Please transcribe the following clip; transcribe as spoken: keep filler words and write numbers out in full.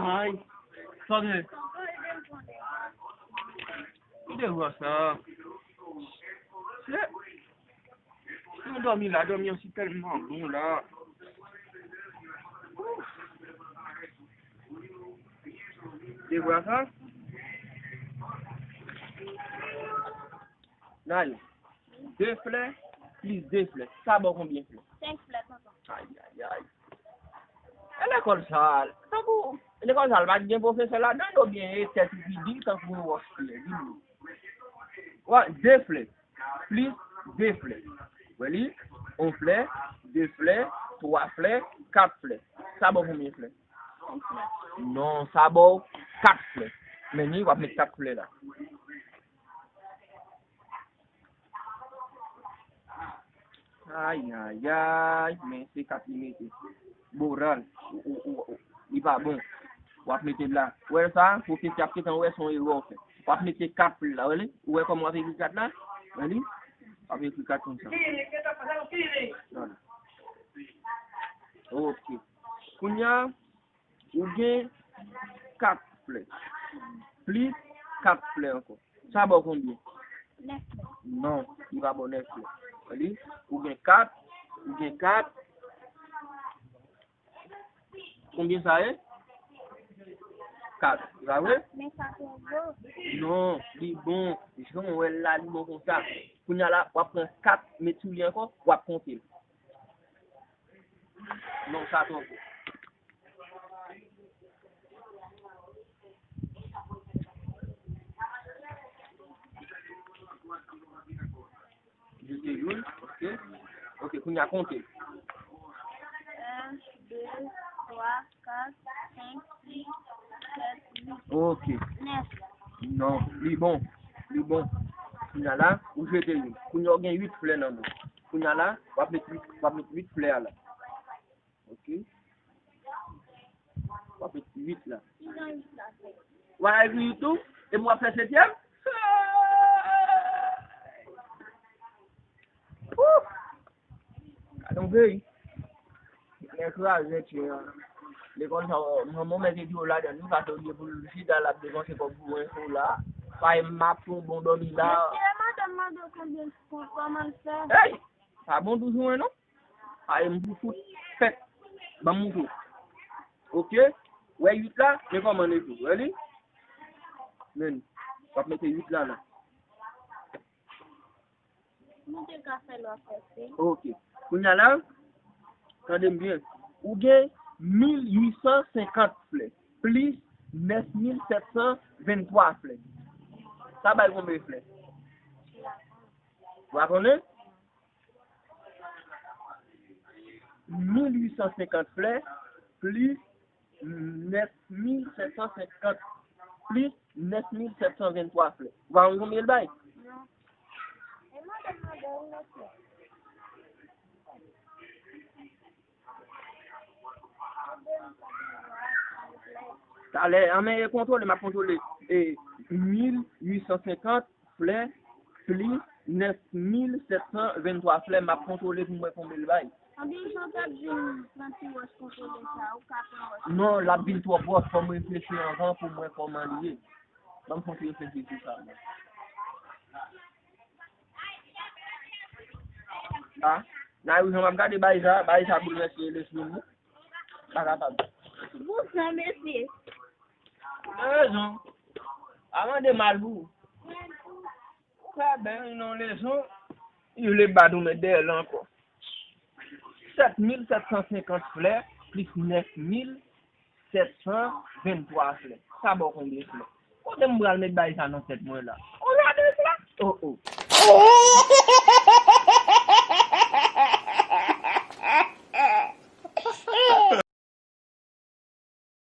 Ay, sa gen? Ki devwa sa? Shit. Mwen dòmi la, dòmi an si tèlman bon la. Devwa sa? Nan, de flè plis de flè. Sa ba w konbyen flè? Senk flè, tonton. Ay, ay, ay. E lekòl sa, tankou, lekòl sa, l pa t gen pwofesè ladan l, oubyen e tèt ou ki di l, tankou yon wòch flè, di m. Wè, de flè, plis de flè. Wè li, yon flè, de flè, twa flè, kat flè. Sa ba w konbyen flè? Senk flè. Non, sa ba w kat flè. Men ni, w ap met kat flè la. Ay, ay, ay, men se kat li mete. Moral, ou, ou, ou, ou, li pa bon. W ap mete l la. Ou wè sa? Pwofesè ap gentan wè se yon erè w fè. W ap mete kat pou l la, wè li? Ou wè kòman w ap ekri kat la? Wè li? W ap ekri kat konsa. Gade. Ok. Kounye a, ou gen kat flè. Plis kat flè ankò. Sa ba w konbyen? Nèf flè. Non, li pa ba w nèf flè. Li, ou gen kat, ou gen kat. Konbyen sa ye? Kat. Li pa vre? Men sa twò gwo. Non, li bon. Jan w wè l la, li bon konsa. Kounye a la, w ap pran kat, met sou li ankò, w ap konte l. Non, sa twò gwo. Jete youn, ok. Ok, kounye a konte. En, de, twa, kat, senk, sis, sèt, uit. Ok. Nèf. Non, li bon. Li bon. Kounye a la, ou jete youn. Kounye a ou gen uit flè nan men w. Kounye a la, w ap met uit, w ap met uit flè a la. Ok. W ap met uit la. Kijan uit la fèt? W a ekri uit tou? E m w ap fè setyèm? Wouh! Gade yon peyi. Nèg kraze, tchè. Lekòl sa, mwen, mwen mèt di w ladan l, wi, paske olye pou l chita l ap depanse kòb pou mwen sou la. Paske m ap fè yon bon dòmi la. Mesye, madanm mande w konbyen, kòman l fè? Hey! Pa bon toujou, non? Ay, m pou fout fèt. Ban m moutre w. Ok? Wè uit la? Men kòman l ekri. Wè li? Men, w ap mete uit la la. Nou te ka fè l w ap fè se. Ok. Kounye a la, tande m byen. Ou gen mil uit san senkant flè, plis nèf mil sèt san venntwa flè. Sa bay konbyen flè? Ou pa konnen? Mil uit san senkant flè plis nèf mil sèt san senkant plis nèf mil sèt san venntwa flè. Ou pa konn konbyen l bay? Non. E mande, mande, wi, mesye. Talè, ann men e kontwole, m ap kontwole. E, mil uit san senkant flè plis nèf mil sèt san venntwa flè, m ap kontwole pou m wè konbyen l bay. Anben, jan w t ap vin pran ti wòch kontwole sa, ou ka pran wòch. Non, l ap vin twò pwòch, fò m reflechi anvan pou m wè kòman li ye. Ban m fè yon ti reflechi sou sa. A, nan wi, jan m ap gade bagay sa, bagay sa boulvèse lespri m, wi. Pa kapab. Bon jan, mesye. Ou gen rezon. A mande mal pou ou. Ou fè byen, non, lezon. Li vle bat ou met dèyè l ankò. Sèt mil sèt san senkant flè plis nèf mil sèt san venntwa flè. Sa ba w konbyen flè? Kote m pral met bagay sa nan tèt mwen la? On jardin flè? Oh, oh.